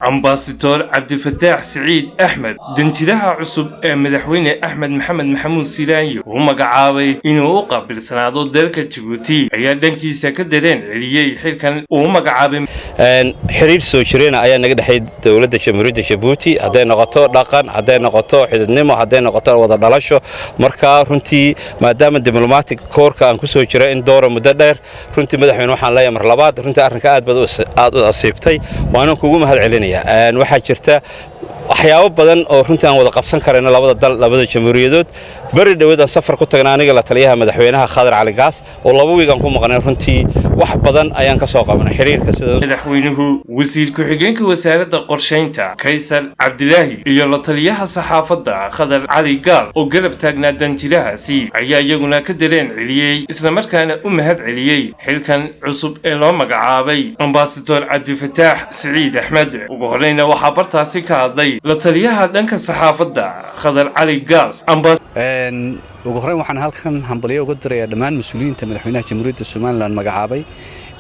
Ambasador Cabdifataax Siciid Axmed, danjiraha cusub ee Madaxweyne Axmed Maxamed Maxamuud Silaanyo uu magacaabay inuu u qaabilsanaado dalka Jabuuti, ayaa dhankiisa ka dareen celiyey xilkan uu magacaabay. Xiriir soo jireena ayaa naga dhexay dowladda Jamhuuriyadda Jabuuti, hadday noqoto dhaqan, hadday noqoto xididnimo, hadday noqoto wada dhalasho. Marka runtii, maadaama diplomatic corps-ka aan ku soo jira in doora muddo dheer, runtii madaxweyne waxaan leeyahay mar labaad, runtii arrinka aad baad aad u asiibtay, waanan kugu mahad celinaya. Waxaa jirta waxyaabo badan oo runtii aan wada qabsan karayno labada dal, labada jamhuuriyadood. Beri dhoweed aan safar ku tagnay aniga la taliyaha madaxweynaha Khadar Cali Gaas oo 2 wiig aan ku maqnay, runtii wax badan ayaan ka soo qabanay xiriirka sida Madaxweynuhu, wasiir ku-xigeenka wasaaradda qorshaynta Kaysar Cabdilaahi iyo la taliyaha saxaafadda Khadar Cali Gaas oo garab taagnaa danjirahaasi ayaa iyaguna ka dareen celiyey, islamarkaana u mahad celiyey xilkan cusub ee loo magacaabay ambasador Cabdifataax Siciid Axmed. Ugu horreyna waxaa bartaasi ka hadlay la taliyaha dhanka saxaafadda Khadar Cali Gaas. Ugu horreyn waxaan halkan hambalyo uga dirayaa dhammaan mas-uuliyiinta madaxweynaha Jamhuuriyadda Somaliland magacaabay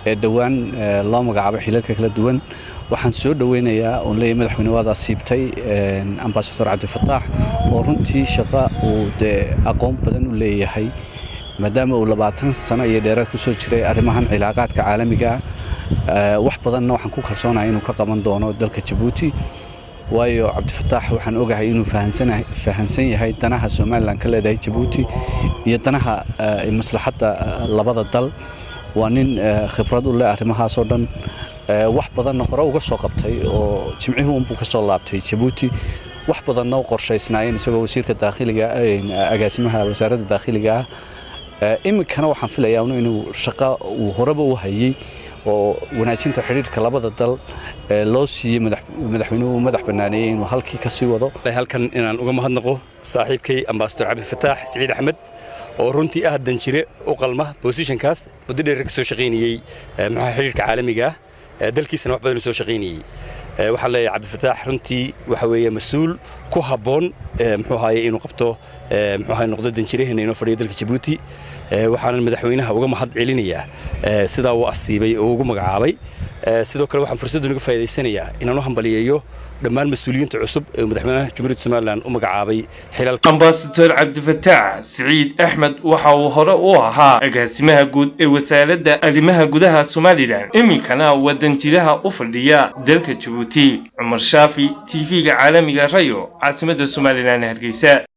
ee dhowaan loo magacaabay xilalka kala duwan. Waxaan soo dhoweynayaa oon leeyahay, madaxweyne, waad asiibtay ambasador Cabdifataax oo runtii shaqo uu dee aqoon badan u leeyahay, maadaama uu 20 sano iyo dheeraad ku soo jiray arrimahan cilaaqaadka caalamiga ah. Wax badanna waxaan ku kalsoonahay inuu ka qaban doono dalka Jabuuti, waayo Cabdifataax waxaan ogahay inuu fahansan yahay danaha Somaliland ka leedahay Jabuuti iyo danaha maslaxadda labada dal. Waa nin khibrad u leh arrimahaasoo dhan, wax badanna hore uga soo qabtay, oo jimcihii unbuu ka soo laabtay Jabuuti, wax badanna u qorshaysnaayeen isagoo wasiirka daakhiliga, agaasimaha wasaaradda daakhiliga ah. Iminkana waxaan filayaa inuu shaqo uu horeba u hayey oo wanaajinta xidhiidhka labada dal loo siiyey, madaxweynuhu madax banaaneeyey, inuu halkii ka sii wado. Halkan inaan uga mahadnaqo saaxiibkay ambasador Cabdifataax Siciid Axmed oo runtii ah danjire u qalma position-kaas, muddo dheer ka soo shaqaynayey muxuu xidhiidhka caalamiga ah, dalkiisana wax badan u soo shaqaynayey. Waxaan leeyahay Cabdifataax runtii waxa weeye mas-uul ku habboon muxuu ahaye inuu qabto, muxuu ahaye, noqdo danjiraheena inoo fadhiyo dalka Jabuuti. Waxaanan madaxweynaha uga mahad celinayaa sidaa uu asiibay oo ugu magacaabay. Sidoo kale waxaan fursaddan uga faa'iidaysanayaa inaan u hambaliyeeyo dhammaan mas-uuliyiinta cusub ee madaxweynaha Jamhuuriyadda Somaliland u magacaabay xilalka. Ambasador Cabdifataax Siciid Axmed waxa uu hore u ahaa agaasimaha guud ee wasaaradda arrimaha gudaha Somaliland, iminkana waa danjiraha u fadhiya dalka Jabuuti. Cumar Shaafi, TV-ga caalamiga Rayo, caasimadda Somaliland, Hargeysa.